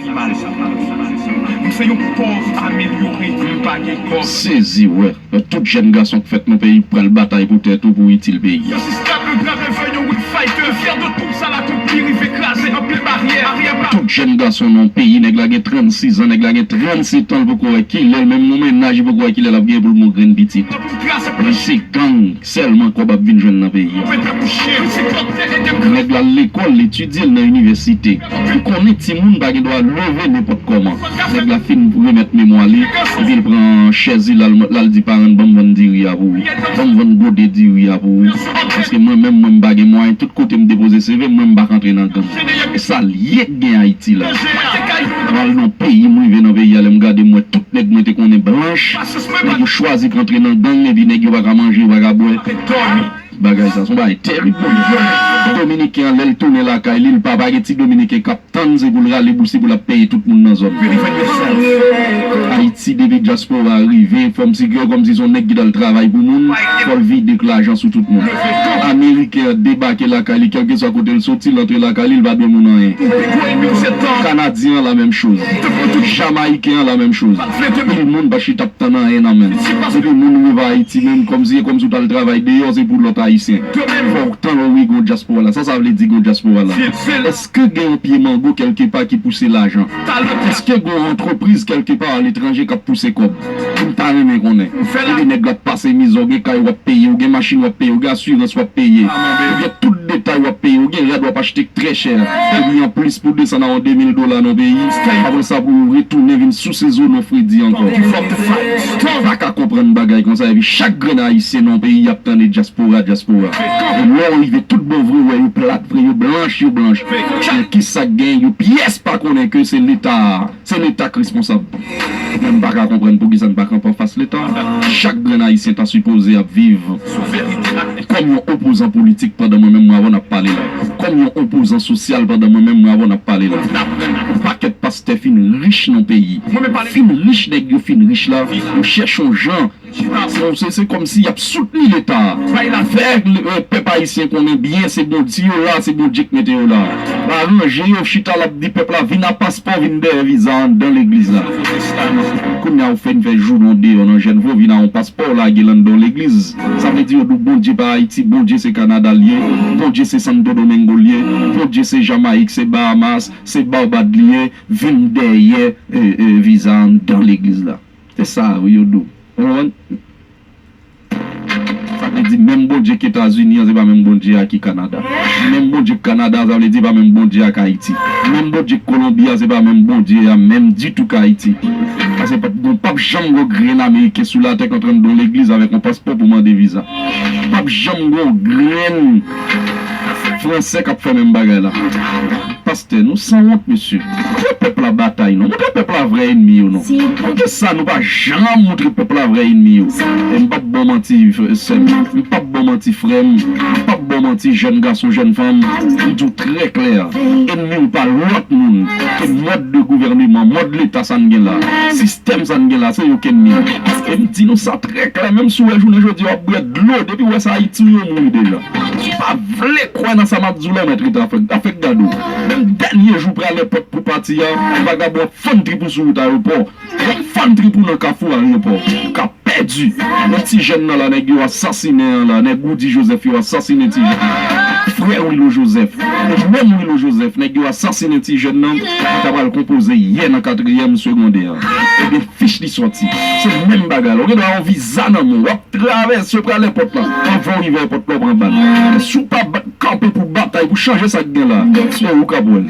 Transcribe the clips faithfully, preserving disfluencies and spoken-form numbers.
M se yon pòv amelyore, m pa gen kòb. Sezi, wè. Tout jèn gason k fèt nan peyi pral batay pou tèt ou, pou itil peyi a. Tout jèn gason nan peyi, nèg la gen trannsis an, nèg la gen trannsetan, l poko wè kilè l, menm yon mennaj li poko wè kilè l ap gen pou l gen yon grenn pitit. Li se gang sèlman kòb ap vin jwenn nan peyi a. Nèg la al lekòl, l etidye, l nan inivèsite. Li konnen timoun pa gen dwa leve nenpòt kòman. Nèg la fin remèt memwa li, epi l pran chèz li, l al, l al di paran l, "Ban m vann diri a pou ou. Ban m vann gode diri a pou ou. Paske mwen menm, mwen, m pa gen mwayen, tout kote m depoze seve m, mwen, m pa ka antre nan gang." E sa l ye k gen Ayiti la. Mwen al nan peyi, m rive nan peyi a, lè m gade, m wè tout nèg mwen te konnen blanch, nèg yo chwazi pou antre nan gang, epi nèg yo pa ka manje, yo pa ka bwè. Bagay sa, se yon bagay tèrib, monchè. Dominiken an, lè l tounen lakay li, l pa, pa gen ti Dominiken k ap tann, se pou l rale bous li, pou l ap peye tout moun nan zòn. Ayiti, depi dyaspora a rive, fò m si, kòmsi se yon nèg ki t al travay pou moun, fò l vide k lajan sou tout moun. Ameriken an debake lakay li, kèlkeswa kote l soti, l antre lakay li, l pa dwe moun anyen. Kanadyen an, la menm choz. Jamayiken an, la menm choz. Pil moun pa chita ap tann anyen nan men l. Depi moun rive Ayiti, menm kòmsi, se kòmsi w t al travay deyò, se pou lòt Ayisyen. Fò w tann, wi, gen yon dyaspora la. Sa sa vle di, gen yon dyaspora la? Èske gen yon pye mango kèlkepa ki pouse lajan? Èske gen yon antrepriz kèlkepa aletranje k ap pouse kòb? M ta renmen konnen. Epi nèg la ap pase mizè, w gen kay w ap peye, w gen machin w ap peye, w gen asirans w ap peye, w gen tout detay w ap peye, w gen rad w ap achte k trè chè. Epi anplis pou desann a yon de mil dola nan peyi, apre sa pou w retounen vin souse zo nan fredi ankò. M pa ka konprann bagay konsa, epi chak grenn Ayisyen nan yon peyi ap tande dyaspora, dyaspora. E lè w rive tout bon vre, w wè yo plat vre, yo blanch, yo blanch. Men kisa k gen, yo pyès pa konnen ke se Leta a. Se Leta k responsab. Mwen, m pa ka konprann poukisa n pa kanpe anfas Leta. Chak grenn Ayisyen ta sipoze ap viv kòm yon opozan politik pandan mwen menm, mwen avè w n ap pale la. Kòm yon opozan sosyal pandan mwen menm, mwen avè w n ap pale la. Yon pakèt pastè fin rich nan peyi. Fin rich, nèg yo fin rich la. Yo chèche yon jan Se, se, se kòmsi y ap soutni Leta a. Fè, eh, pèp ayisyen konnen byen se Bondye yo la, se Bondye k mete yo la. L aranje yo, chita l ap di pèp la vin a paspò, vin dèyè viza anndan legliz la. Kounye a ou fin fè jounè w deyò nan jèn vre, w vin a yon paspò, w lage l anndan yon legliz. Sa vle di yo di w Bondye pa Ayiti, Bondye se Kanada l ye, Bondye se Santo Domingo l ye, Bondye se Jamayik, se Bahamas, se Barbad li ye, vin dèyè, eh, eh, viza anndan legliz la. Se sa wi yo di w. Ou konprann? Sa vle di menm Bondye k Etazini an, se pa menm Bondye a ki Kanada. Menm Bondye k Kanada, sa vle di pa menm Bondye ak Ayiti. Menm Bondye k Kolonbi a, se pa menm Bondye a menm ditou k Ayiti. Paske p ap, p ap janm gen yon grenn Ameriken sou latè k antre anndan yon legliz avèk yon paspò pou mande viza. P ap janm gen yon grenn Fransè k ap fè menm bagay la. Pastè, nou sanwont, mesye. Montre pèp la batay, non. Montre pèp la vrè ènmi yo, non. Poukisa nou pa janm montre pèp la vrè ènmi yo? E m p ap ba w manti, sè m. M p ap ba w manti, frè m. M p ap ba w manti, jèn gason, jèn fanm. M di w trè klè. Ènmi w pa lòt moun ke mòd de gouvèneman, mòd Leta sa n gen la. Sistèm sa n gen la, se yo k ènmi nou. E m di nou sa trè klè, menm si w wè jounen jodi a w ap bwè dlo, depi w wè se Ayiti w ye, w mouri deja. M pa vle kwè nan sa m ap di w la, mèt Rita, afèk, afèk gade w. Menm dènye jou pralèpòt pou pati a, vagabon ap fann trip ou sou wout ayewopò. Y ap fann trip ou nan kafou ayewopò. Ou ka pèdi. Nan ti jèn nan la, nèg yo asasinen an la, nèg Roudy Joseph yo asasinen ti jèn nan. Frè Willo Joseph. E menm Willo Joseph, nèg yo asasinen ti jèn nan, li ta pral konpoze yè nan katriyèm segondè an. Ebyen, fich li sòti. Se menm bagay la. Ou gen dwa yon viza nan men w. W ap travèse, yo pral èpòt la. Anvan w rive èpòt la, w pran bal. Si w pa bat kanpe pou batay, pou chanje sa k gen la, e ou k ap wè l.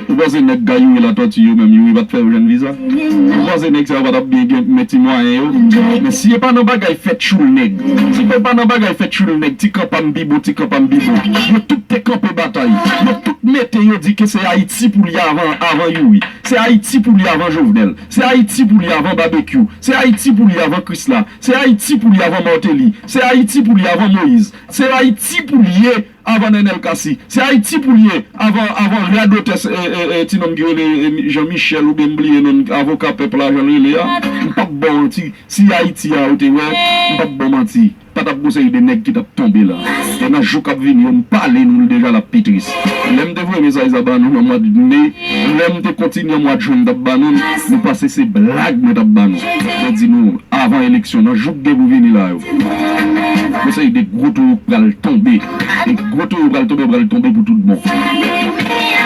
Ou panse nèg k a youri Latòti yo menm, youri pa t fè yo jwenn viza? Ou panse nèg sa yo pa t ap byen gen men ti mwayen yo? Men si e pa nan bagay fè tchoul nèg, si e pa nan bagay fè tchoul nèg, ti kanpa m pi bon, ti kanpa m pi bon, yo tout te kanpe batay. Yo tout mete yo di ke se Ayiti pou li avan, avan Youri. Se Ayiti pou li avan Jovenel. Se Ayiti pou li avan Babekyou. Se Ayiti pou li avan Krisla. Se Ayiti pou li avan Martelly. Se Ayiti pou li avan Moïse. Se Ayiti pou li ye avan Nenel Cassy. Se Ayiti pou li ye avan, avan radotè, eh, eh, eh, ti nonm ki rele, eh, Jean Michel oubyen m bliye non avoka pèp la jan l rele a. M p ap ba w manti. Si Ayiti a ou te wè, m p ap ba w Manti. Pa t ap gon seri de nèg ki t ap tonbe la. E nan jou k ap vini yo, m pale nou l deja, l ap pi tris. Lè m te voye mesaj sa ba nou nan mwa me, lè m te kontinye an mwa jen, m t ap ba nou l, nou panse se blag mwen t ap ba nou. Mwen di nou, avan eleksyon, nan jou k gen pou vini la yo, gon seri de gwo towo pral tonbe. E gwo towo pral tonbe, pral tonbe pou tout bon.